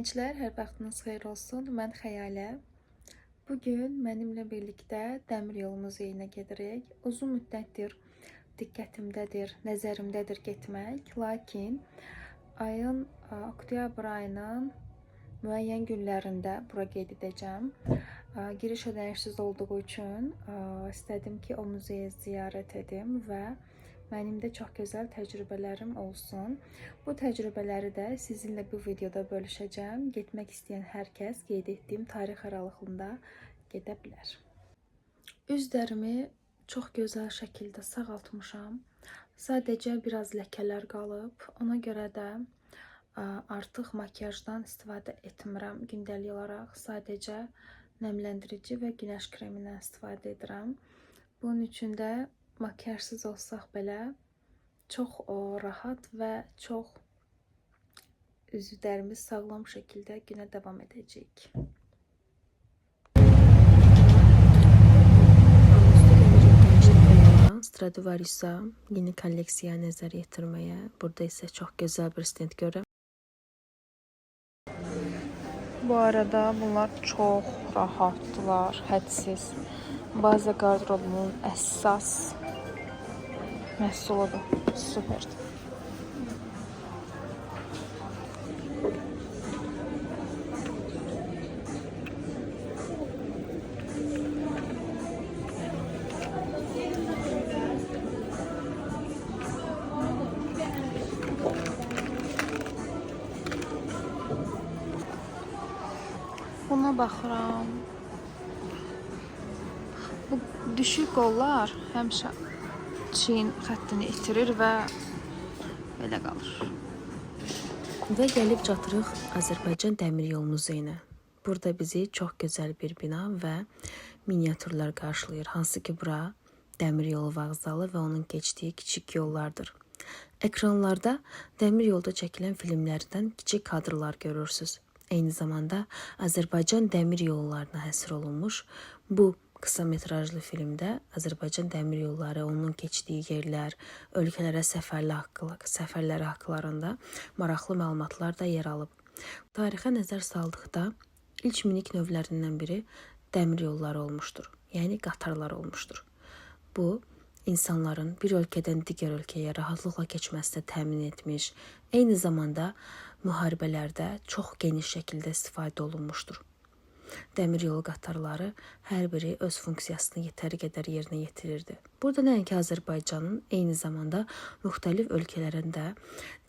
Gənclər, hər vaxtınız xeyir olsun. Mən Xəyalə. Bugün mənimlə birlikdə Dəmir Yolu Muzeyinə gedirik. Uzun müddətdir diqqətimdədir, nəzərimdədir getmək. Lakin ayın oktyabr ayının müəyyən günlərində bura qeyd edəcəm. Giriş ödənişsiz olduğu üçün istədim ki, o muzeyi ziyarət edim və mənim də çox gözəl təcrübələrim olsun. Bu təcrübələri də sizinlə bu videoda bölüşəcəm. Getmək istəyən hər kəs qeyd etdiyim tarix aralığında gedə bilər. Üz dərimi çox gözəl şəkildə sağaltmışam. Sadəcə biraz ləkələr qalıb. Ona görə də artıq makiyajdan istifadə etmirəm gündəlik olaraq. Sadəcə nəmləndirici və günəş kremindən istifadə edirəm. Bunun üçün də makiyajsız olsaq belə çox rahat və çox üzü dərimiz sağlam şəkildə günə davam edəcəyik. Stradivariusa yeni kolleksiyaya nəzər yetirməyə. Burada isə çox gözəl bir stend görürəm. Bu arada bunlar çox rahatdılar, hədsiz. Baza qardırobumun əsas məhsuludur. Superdir. Buna baxıram. Bu düşük qollar həmişə çiyin xəttini itirir və belə qalır. Və gəlib çatırıq Azərbaycan Dəmir Yolu Muzeyinə. Burada bizi çox gözəl bir bina və miniatürlər qarşılayır. Hansı ki bura dəmir yolu vağzalı və onun keçdiyi kiçik yollardır. Ekranlarda dəmir yolda çəkilən filmlərdən kiçik kadrlar görürsüz. Eyni zamanda Azərbaycan dəmir yollarına həsr olunmuş bu qısa metrajlı filmdə Azərbaycan dəmir yolları, onun keçdiyi yerlər, ölkələrə səfərləri haqqlarında maraqlı məlumatlar da yer alıb. Tarixə nəzər saldıqda ilk minik növlərindən biri dəmir yolları olmuşdur. Yəni qatarlar olmuşdur. Bu insanların bir ölkədən digər ölkəyə rahatlıqla keçməsini təmin etmiş, eyni zamanda müharibələrdə çox geniş şəkildə istifadə olunmuşdur. Dəmir yolu qatarları hər biri öz funksiyasını yetəri qədər yerinə yetirirdi. Burada nəinki Azərbaycanın, eyni zamanda müxtəlif ölkələrin də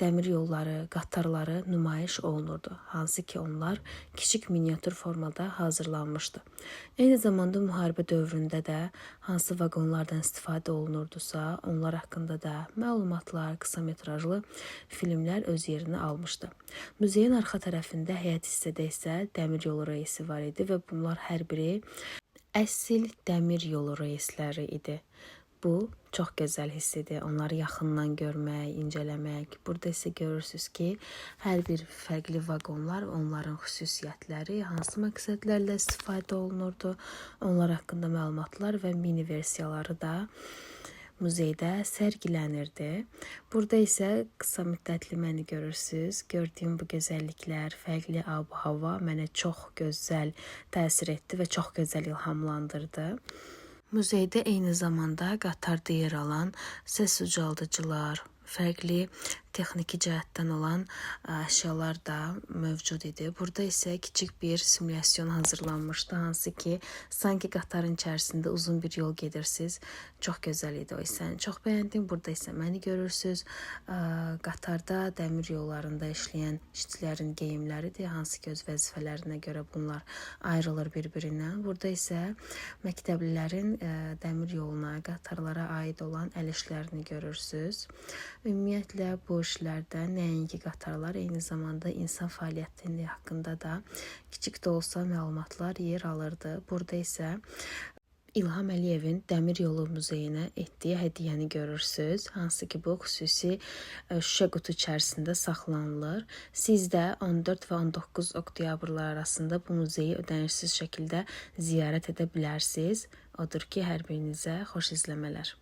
dəmir yolları, qatarları nümayiş olunurdu. Hansı ki onlar kiçik miniatür formada hazırlanmışdı. Eyni zamanda müharibə dövründə də hansı vaqonlardan istifadə olunurdusa, onlar haqqında da məlumatlar, qısa metrajlı filmlər öz yerini almışdı. Muzeyin arxa tərəfində həyət hissədə isə dəmir yolu reysi var idi və bunlar hər biri əsl dəmir yolu reysləri idi. Bu çox gözəl hiss idi. Onları yaxından görmək, incələmək. Burada isə görürsüz ki, hər bir fərqli vaqonlar, onların xüsusiyyətləri, hansı məqsədlərlə istifadə olunurdu, onlar haqqında məlumatlar və mini versiyaları da muzeydə sərgilənirdi. Burada isə qısa müddətli məni görürsüz. Gördüyüm bu gözəlliklər, fərqli ab-hava mənə çox gözəl təsir etdi və çox gözəl ilhamlandırdı. Muzeydə eyni zamanda qatarda yer alan səs ucaldıcılar, fərqli texniki cəhətdən olan əşyalar da mövcud idi. Burada isə kiçik bir simulyasiyon hazırlanmışdı, hansı ki, sanki qatarın içərisində uzun bir yol gedirsiz. Çox gözəl idi o hissəni. Çox bəyəndim. Burada isə məni görürsüz. Qatarda dəmir yollarında işləyən işçilərin geyimləridir, hansı ki, öz vəzifələrinə görə bunlar ayrılır bir-birindən. Burada isə məktəblilərin dəmir yoluna, qatarlara aid olan əl işlərini görürsüz. Ümumiyyətlə bu işlərdə nəinki qatarlar, eyni zamanda insan fəaliyyəti haqqında da kiçik də olsa məlumatlar yer alırdı. Burada isə İlham Əliyevin Dəmir Yolu Muzeyinə etdiyi hədiyyəni görürsüz. Hansı ki bu xüsusi şüşə qutu içərisində saxlanılır. Siz də 14 və 19 oktyabrlar arasında bu muzeyi ödənişsiz şəkildə ziyarət edə bilərsiniz. Odur ki, hər birinizə xoş izləmələr.